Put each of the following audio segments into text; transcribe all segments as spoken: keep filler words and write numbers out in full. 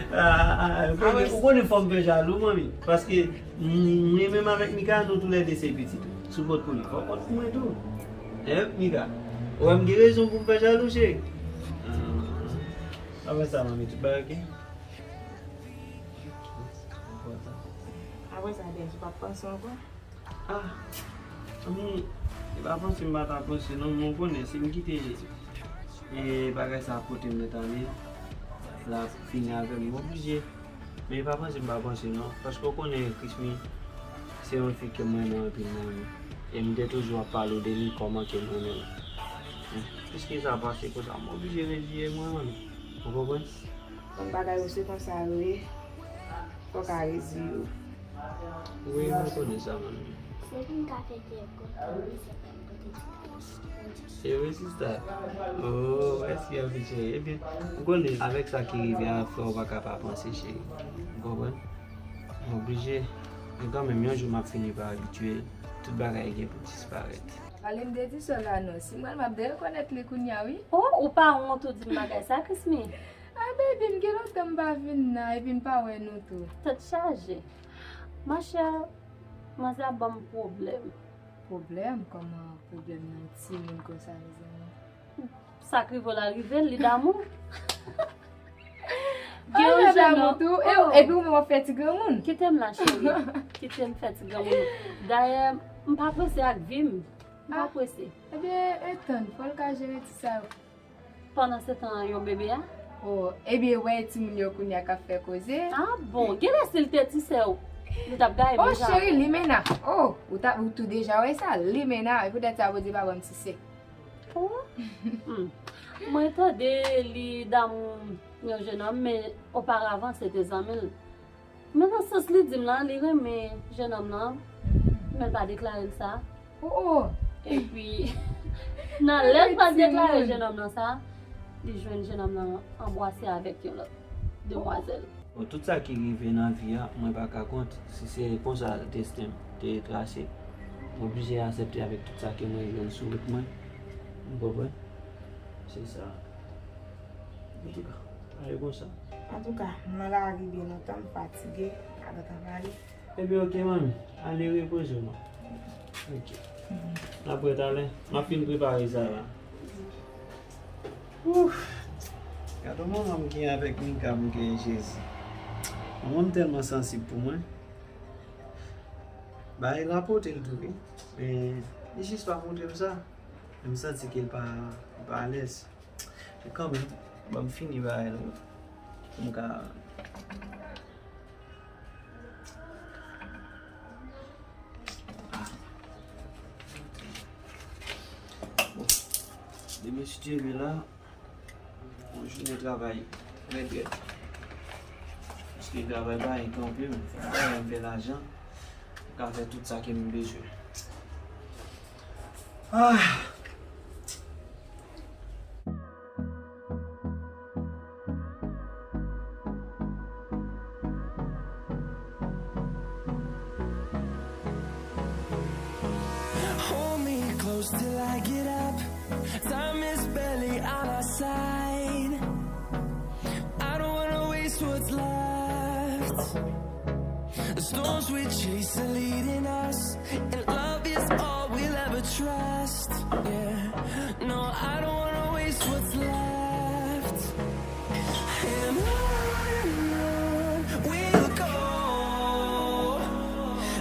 Ah, ah, ah, ou konnen, ou konnen fò m fè jalou, manmi. Paske m, mwen menm avèk Mika, nou toulède se pitit ou. Sou kont pou li. Fò kont pou mwen tou. Hein, Mika? Ou wè m gen rezon pou m fè jalou, cheri? Ah, apre sa, manmi, tout bagay oke? Apre sa, Dèz, ou p ap panse ankò? Ah, manmi, se pa panse m pa ta panse non, men w konnen, si m kite, e, bagay sa ap pote m nan tande, l ap fini avè m, m oblije. Men e pa panse m pa panse non, paske w konnen Krismi se yon fi ke m renmen anpil nan vi. E m te toujou ap pale w de li kòman ke m renmen l. Piske sa pase konsa, m oblije reziye mwen, manmi. Ou konprann? Bon, bagay yo se konsa yo ye. Fò w ka reziye w. Wi, mwen konnen sa, manmi. Se pou m ka fè kè kontan, se pa m pote ti kras. Se vre, sista. Oh, mèsi anpil, cheri. Ebyen, ou konnen, avèk sa ki rive a, frè, ou pa ka pa panse, cheri. Ou konprann? Mwen oblije. Men kanmenm, yon jou m ap fini pa abitye. Tout bagay gen pou disparèt. Ale m te di sè w la non. Si m pral m ap derekonèt li kounye a, wi. Oh, ou pa wont ou di m bagay sa, Krismi? Ah, baby, m gen lontan m pa vin la, epi m pa wè nou tou. Tèt chaje. Ma chère, manzè ap ban m pwoblèm. Pwoblèm? Kòman pwoblèm nan timoun konsa, mezanmi? Sa k rive w la rive l, li damou. Gen yon jènòm tou. E, oh, epi ou menm w ap fè ti granmoun. Kite m la, cheri. Kite m fè ti granmoun. Dayè, m pa prese ak vi m. M pa prese. Ebyen, e tann, fò l ka jere ti sa yo. Pandan se tan, yon bebe a? Oh, ebyen, wè timoun yo kounye a k ap fè koze. Ah bon, genlè si l te ti sè w, li t ap gaye. Oh, cheri, limena. Oh, ou ta, ou tou deja wè sa, limena. E poutèt sa, Bondye pa ban m ti sè. Oh. Hmm. Mwen tande li damou yon jennòm, men oparavan se te zanmi l. Men nan sans li di m lan, li renmen jennòm nan, men l pa deklare l sa. Oh, oh. Epi, nan lè l pa deklare jennòm nan sa, li jwenn jennòm nan anbrase avèk yon lòt demwazèl. Bon, tout sa ki rive nan vi a, mwen pa ka kont. Si se konsa desten m te trase, m oblije aksepte avèk tout sa ke mwen jwenn sou wout mwen. Ou konprann? Se sa. Antouka, ale konsa. Antouka, m nan lari byen lontan, m fatige, pa gentan pale. Ebyen, oke, manmi. Ale repoze w, non. Oke. N ap wè talè. M ap fin prepare sa la. Ouf! Gade manman m gen avèk Mika, m gen Jezi. Manman m tèlman sansib pou mwen. Bagay la pote l tou, wi. Men, li jis pa montre m sa. Men m santi ke l pa, li pa alèz. Men kanmenm, ban m fini bagay la pou m ka. Ah. Bon. Demen si Dye vle la, yon jounen travay rèd rèd. Paske travay pa anyen kanpe, men fò m travay, m fè lajan, m ka fè tout sa ke m bezwen. Ah! Hold me close till I get up. Time is barely on our side. I don't wanna waste what's left. The storms we chase are leading us, and love is all we'll ever trust. Yeah, no, I don't wanna waste what's left. And on and on we'll go,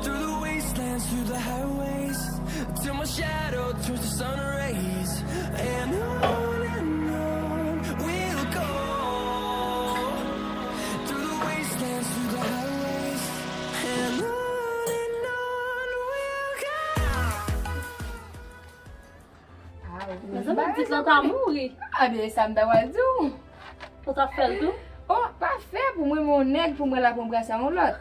through the wastelands, through the highways, till my shadow turns to sun rays. And on and on we'll go, through the wastelands, through the highways, and on and on we'll go. Ah, ou te... Mezanmi, pitit lan ta mouri. Ah, byen, sa m ta pral di w. Ou t ap fè l tou? Oh, pafè pou mwen, men yon nèg pou mwen la pran brasa yon lòt.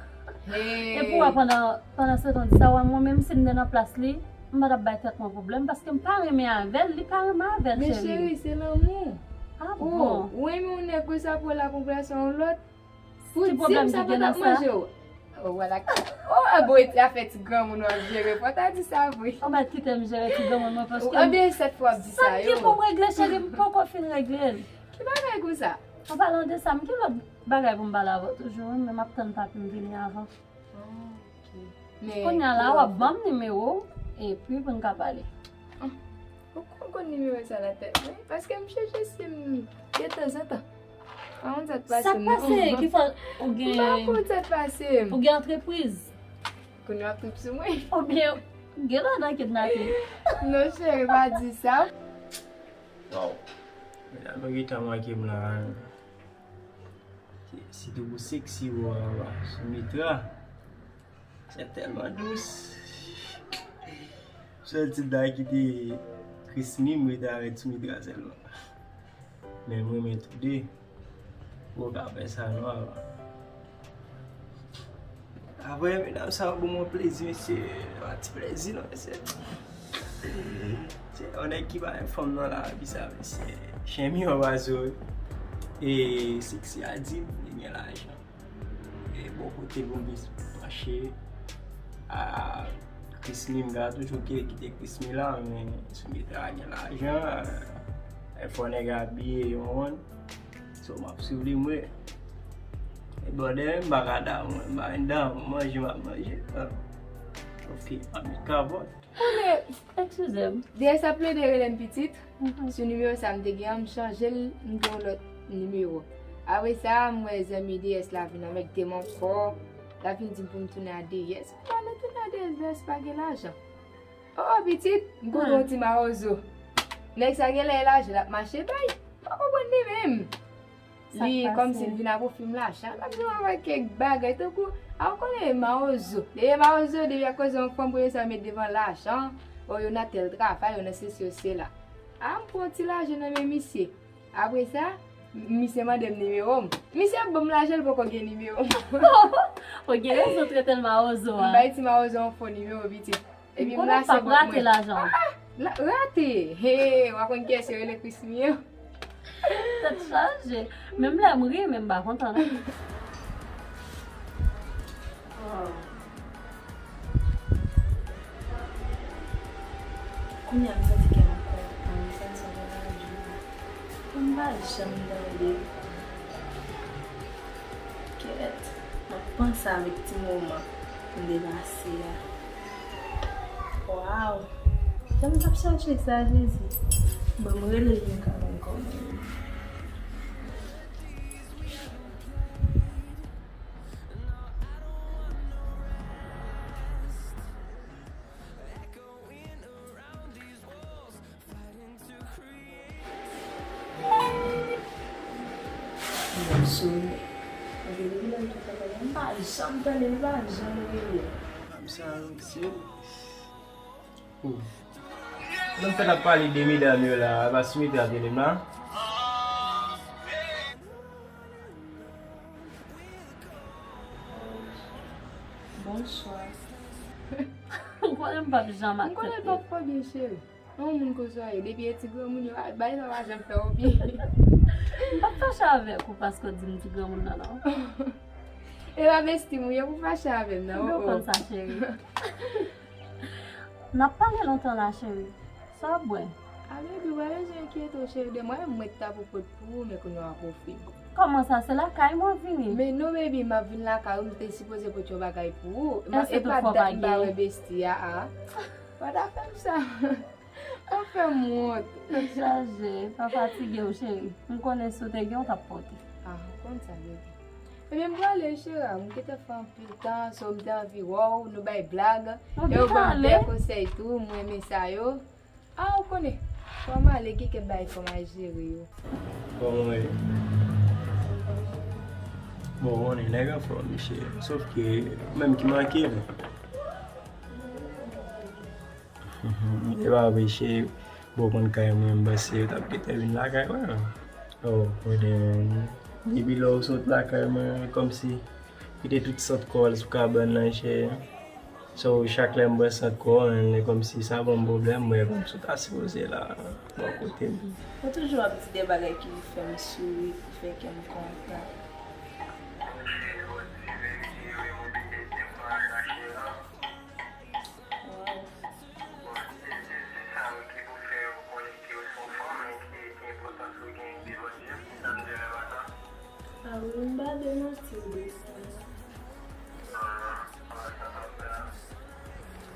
E pou wè pandan, pandan se tan di sa, wè mwen menm si m te nan plas li, m pa t ap bay tèt mwen pwoblèm paske m pa renmen avè l, li pa renmen avè l, cheri. Men cheri, se lanmou. Ah bon? Ou renmen yon nèg konsa pou wè l ap pran brasa yon lòt? Ou di m sa pa t ap manje w. Oh, wala. Oh, ah bon, e afè ti granmoun w ap jere, fò w ta di sa vre. Ou mèt kite m jere ti granmoun mwen paske... Anbyen sèt fwa w ap di sa yo. Sa ki pou m regle, cheri, m poko fin regle l. Ki bagay konsa? An palan de sa, m gen lòt bagay pou m pale avè w toujou, wi, men m ap tann papi m vini avan. Kounye a la, w ap ban m nimewo w, epi pou n ka pale. Ou konn konn nimewo sa nan tèt mwen, paske m chèche si m de tanzantan. Pa konn sa k pase m, non. Sa k pase? Ki fè w gen... M pa konn sa k pase m. Ou gen antrepriz? Kounye w ap trip sou mwen. Oubyen gen ladan kidnapin? Non, cheri, pa di sa. Waw. Medam yo gentan manke m la. Sitou pou seksi wa Sumitra. Se tèlman dous. Sèl ti bagay ki te Chris Mim rete avèk Sumitra sèlman. Men m renmen tou de. Ou ka fè sa non. Apre medam sa yo ban mwen plezi mesye. Yon ti plezi non mesye. Se yon nèg ki pa yon fanm nan lavi sa mesye. Chen mi yon bazo. E seksi a di m li gen lajan. E bò kote pou m vin panche a Chris Mim, m ka toujou kite Chris Mim la, men Sumitra gen lajan, e fò nèg abiye yon wonn. So m ap swiv li mwen. E bòdè m pa ka damou, m pa vin damou, manje m ap manje. Ok, m ap met kapòt. Konnen, eskize m. Dèyè sa plede rele m pitit. Sou nimewo sa m te gen an, m chanje l, m gen yon lòt nimewo. Apre sa, m wè zanmi D S la vin anmègde m ankò. L ap vin di m pou m tounen a D S. M pale tounen a D S, D S pa gen lajan. Oh, pitit, m kontre yon ti mawozo. Nèg sa gen lè e lajan l ap mache bay. M pa konprann li menm. Li kòmsi l vin ak yon fim lajan. L ap jwenn avèk kèk bagay tankou, a ou konnen mawozo. Depi mawozo, depi y ap koze yon fanm, premye sa yo met devan lajan. O yo nan tèl travay, yo nan sesi, yo sela. A m pran yon ti lajan nan men misye. Apre sa, misye mande m nimewo m. Misye ap ban m lajan, li poko gen nimewo m. Ou gen rezon trete l mawozo a. M bay ti mawozo yon fo nimewo, pitit. Epi m lase bòt mwen. Konnen pap rate lajan. Ah, ah, la, rate. He, w a konn kiyès yo rele Chris Mim an? Tèt chaje. Menm lè m ri, men m pa kontan non. Kounye a m santi kè m ap kontan, m santi m kontan. M pa janm tande. Kèt, m ap panse avèk ti moman m te pase a. Waw! Jan m t ap chache sa, Jezi. Bon, m rele l, m ka wè kòman l ye. Mwen sou. Paske depi lè m te fè kòman, m pa janm tande l, pa janm rele. Sa, se, oh. Lè m fèk ap pale de medam yo la, pa Sumitra ap rele m la. Bonswa. Ou konnen m p ap janm aksepte. M konnen l p ap fè byen, cheri. Yon moun koze w ye, depi e ti granmoun yo, a, bagay sa pa janm fè w byen. M p ap fache avèk ou paske w di m ti granmoun nan, non. E pa besti m ou ye pou fache avè m nan, oh, oh. Ou konn sa, cheri. N ap pale lontan la, cheri. Sa w ap bwè? A, baby, w pa bezwen enkyete w, cheri, de mwen, mwen t ap pot pou ou, men kounye a w ap ofri m. Kòman sa? Se lakay mwen vini. Men non, baby, m ap vin lakay ou, m te sipoze pot yon bagay pou ou. E pa dat m pa wè besti a, a. Pa ta fè m sa. Pa fè m wont. Tèt chaje, pa fatige w, cheri. M konnen si w te gen, w t ap pote. A, ou konn sa, baby. Ebyen, m prale, cheri, m gentan fè anpil tan, so m te anvi wè w, nou bay blag. E ou ban m bèl konsèy tou, m renmen sa yo. A, ou konnen, fò m ale, gen kèk bagay fò m al jere yo. Bon, mwen, bon, ou konnen, nèg anfòm, mesye. Sòf ke, ou menm ki manke m. E pa vre, cheri. Bon, konn kay mwen, m panse yo t ap gentan vin lakay mwen. Oh, konnen, depi lè w sot lakay mwen, kòmsi kite tout sant kò w al sou kabann nan, cheri. So, chak lè m bwè sant kò w, e kòmsi sa ban m pwoblèm, mwen kòmsi w ta sipoze la, bò kote m. Ou toujou ap di de bagay ki fè m souri, ki fè kè m kontan. Waw. Bon, se, se, se sa wi ki pou fè yo konnen ke w se yon fanm e ke ki enpòtans ou gen devan Dye, sa m di w la maten. Pa de manti w de sa.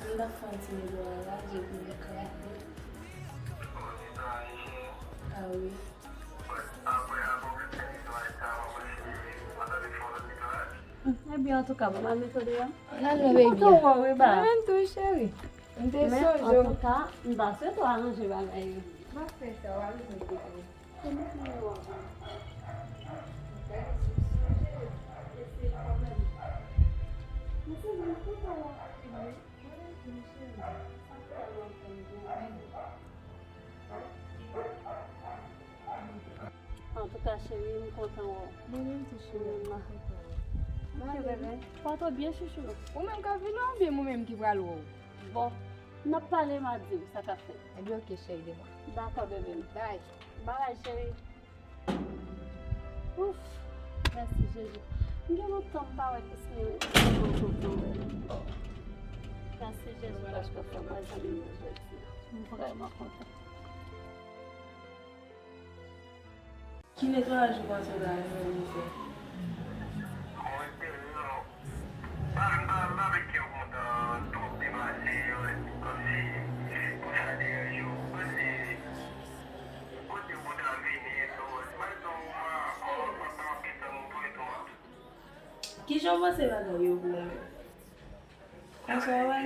M t ap fè yon ti netwayaj epi m kanpe. Ah wi. Ebyen, antouka, bon, m al mete w deyò. N al wè, baby. Kontan wè w wi, ba. Mwen menm tou, cheri. M te sonje w. Men, antouka, m pa swete w aranje bagay yo. M ap fè sa, w a rive kote m. Antouka, cheri, m kontan wè w. Mwen menm tou, cheri, m kontan wè w. Ok, bebe. Pòte w byen, chouchou. Ou menm k ap vini oubyen mwen menm ki pral wè w? Bon, n ap pale, m a di w sa k ap fèt. Ebyen, ok, cheri, de mwa. Dakò, bebe m. Bye. Bye, cheri. Ouf, mèsi Jezi. M gen lontan m pa wè Kismi. Mèsi Jezi paske w fè m wè zanmi m nan jodi a. M vrèman kontan. Ki netwayaj ou panse w ta renmen pou fè? Mwen te, non. Pa, pa, pa vle ke w kontan twòp depase, kòmsi pou sa deranje w. Mwen te, mwen te kontan vini etou. Mwen te, mwen, mwen, mwen, mwen, mwen, mwen, mwen, Kijan w panse bagay yo pou ou menm? Konsa w wè,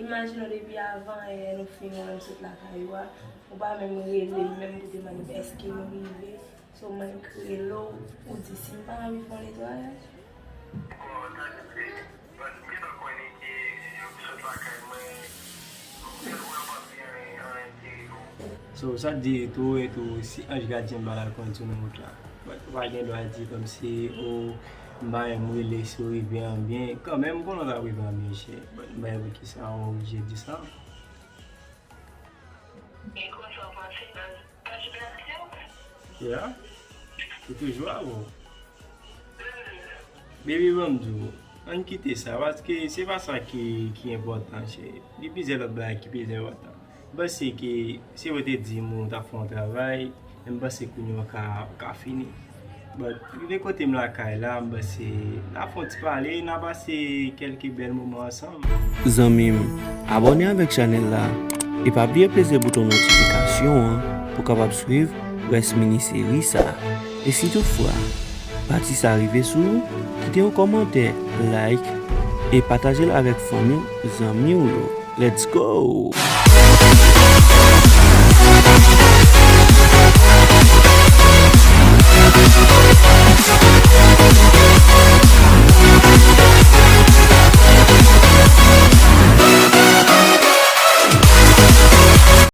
imajine w depi avan yè nou fin wè m sot lakay ou a, ou pa menm rele m menm pou te mande m èske m rive. So, mwen rele w, ou di si m pa anvi fè yon netwayaj. Bon, sa se trè byen. Bon, m gentan konnen ke yo sot lakay mwen, m gentan wè w ap fè anyen, anyen ki rive w. So, sa t di etou, etou, si anj gadyen m pa t al konn sou nan wout la. But ou pa gen dwa di kòmsi, o, m pa menm rele si w rive an byen. Kanmenm, m konnen w t ap rive an byen, cheri. But m pa wè poukisa w oblije di sa. E konsa w panse, baz? Pa jwenn aksyon? Yeah. Li toujou avè w. Baby, ban m di w, ann kite sa, paske se pa sa ki, ki enpòtan, cheri. Gen plizyè lòt bagay ki pi enpòtan. M panse ke si w te di m ou t ap fè yon travay, m panse kounye a w ka, w ka fini. But, rive kote m lakay la, m panse n a fè yon ti pale, n a pase kèlke bèl moman ansanm. Zanmi m, abòne avèk chanèl la e pa bliye peze bouton notifikasyon an pou w kapab swiv rès mini seri sa. E si toutfwa pati sa rive sou ou, kite yon kòmantè, like, e pataje l avèk fanmi w, zanmi w yo. Let's go!